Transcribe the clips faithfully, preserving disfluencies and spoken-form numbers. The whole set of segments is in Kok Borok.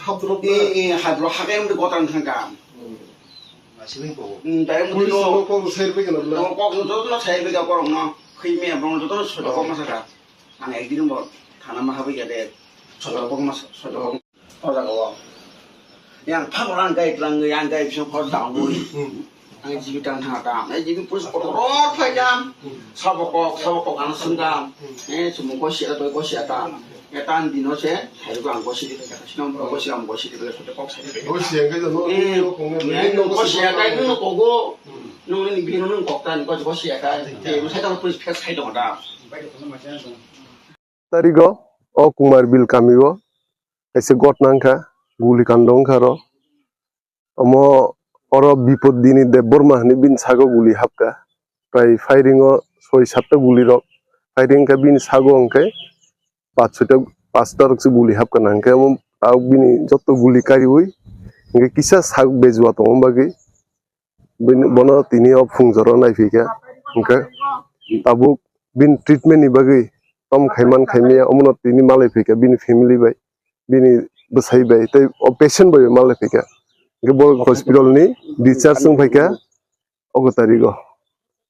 Hapdrop na. Eh, eh, hapdrop, hakai mudi gotan thangka. Hmm. Asli ko. Hmm, dai mudi police no. Kok sai bai kana bla. No, kok no joto no sai bai ka borok no. Khoi me borok no joto no soi kok ma saka. Ang ekdin bo thana ma habai ya de. Soi kok ma soi kok. O jaga o. Yang phak orang gai tlang yang gai bising kor dangui. Hmm. Ang jibi tang thang tam, eh, jibi police kotor phai jam. Hmm. Sabo kok, sabo kok ang sung jam. Hmm. Eh, sumo ko sia to ko sia ta. Eh, tan dino se, hai ko ang ko sidi phai jam. Sino ko sia ang ko sidi phai jam, kok sai. Ko sia kai no, eh, no ko ne, eh, no ko sia kai no ko go. Hmm. No ni bi no kok tan ko ko sia kai. Eh, mo sai ta police phai sai to da. Tarigo, o Kumar Bil kamio, kaisa gotna wngkha, guli kando wngkha ro. Omo oro Bipod Dini Debbarma hinwi bini sago guli hapkha. Prai firing o soi satta guli rok. Firing khe bini sago hwnkhe pach soita, pasta rok se guli hapkha na. Hwnkhe omo tabuk bini jotto guli kariui hwnkhe kisa sak bejua tongma bagwi bini, bono tini o phungjoro naiphikha. Hwnkhe tabuk bini treatment ni bagwi tom khaiman khaimaya omono tini malai phikha bini family bai. Bini bwsai bai tei o patient bai malai phikha. Hwnkhe bo hospital ni discharge wng phaikha ogo tarigo,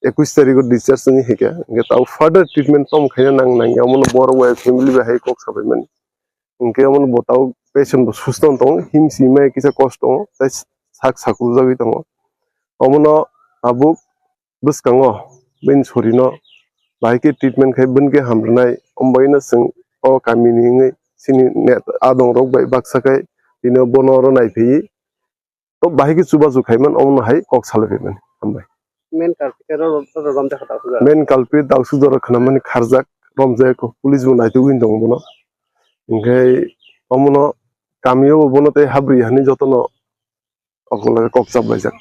ekwis tarigo discharge wngwi phaikha. Hwnkhe tao further treatment tom khaina nang nangya omono borok bai family bai hai kok sabaimani. Hwnkhe omono bo tao patient bo susto wng tongo, himsi mai kisa kosto tongo, tei sak sakrujagwi tongo. Omono tabuk bwskango bini sorino bahai khe treatment khai bini khe hamrwnai, omo bagwino chwng o kamini wngwi chini net adongrok bai baksa khai tini bono oro naiphaiwi to bahai khe chubachu khaiman omono hai kok salai phaimani. Hambai. Main culprit ro, ro, ro, romjak kha daksuk jora. Main culprit daksuk jora khnamani kharjak, romjak, police bo naitugwi tongo bono. Hwnkhe omono kamio bo bono tei habri hani jotono Okolog kok chap laijak.